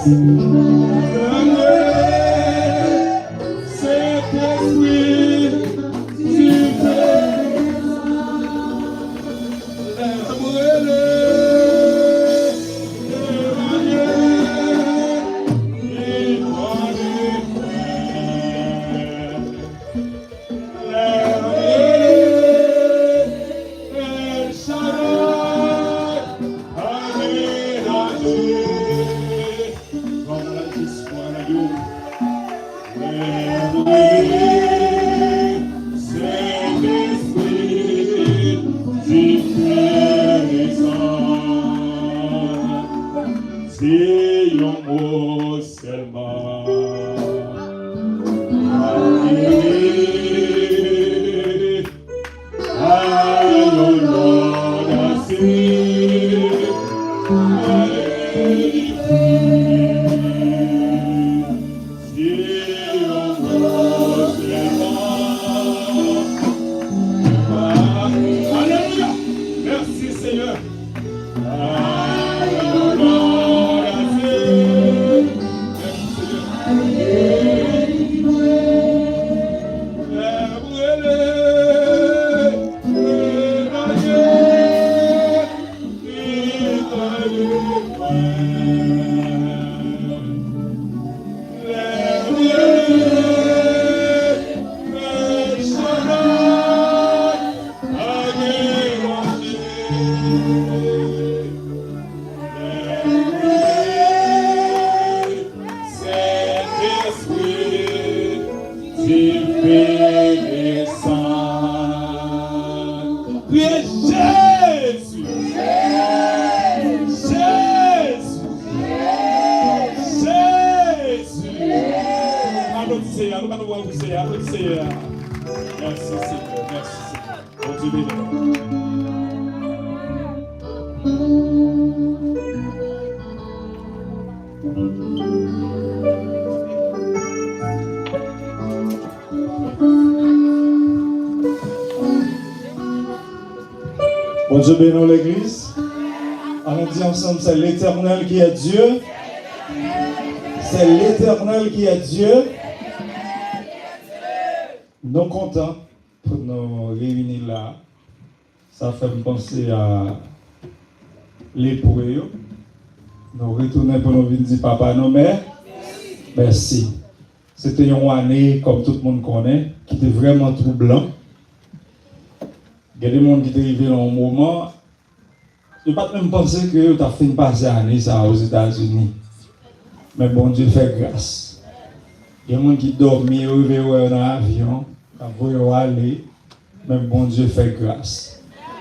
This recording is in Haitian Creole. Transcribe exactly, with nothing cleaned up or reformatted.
Sentespri, dife. Lè m rele, temwanye, li pran refren. Lè m rele, El Shaddai, amenaje. Glwa a Jezi, glwa a Dye. Lè m rele, Sentespri, dife desann. Se yon mo sèlman. Aye, aye, Lord, I say, Alelouya! Mèsi, Senyè. Mèsi, Senyè. Sentespri, dife desann. Kriye Jezi! Jezi! Jezi! Aplodi Seyè a, nou pa nou aplodi Seyè a, aplodi Seyè a. Mèsi, Senyè, mèsi, Senyè. Bondye beni nou. Bondye beni w, legliz. Ann di ansanm, c'est l'Éternel qui est Dieu. C'est l'Éternel qui est Dieu. Nou kontan pou nou reyini la. Sa fè m panse a lepre yo. Nou retounen pou nou vin di papa nou mè-, mèsi. Se te yon ane, kòm tout moun konnen, ki te vrèman twoublan. Gen de moun ki te rive nan yon moman, yo pa t menm panse ke yo t ap fin pase ane sa a Ozetazini. Men Bondye fè gras. Gen moun ki dòmi, yo rive wè yo nan avyon, k ap voye yo ale, men Bondye fè gras.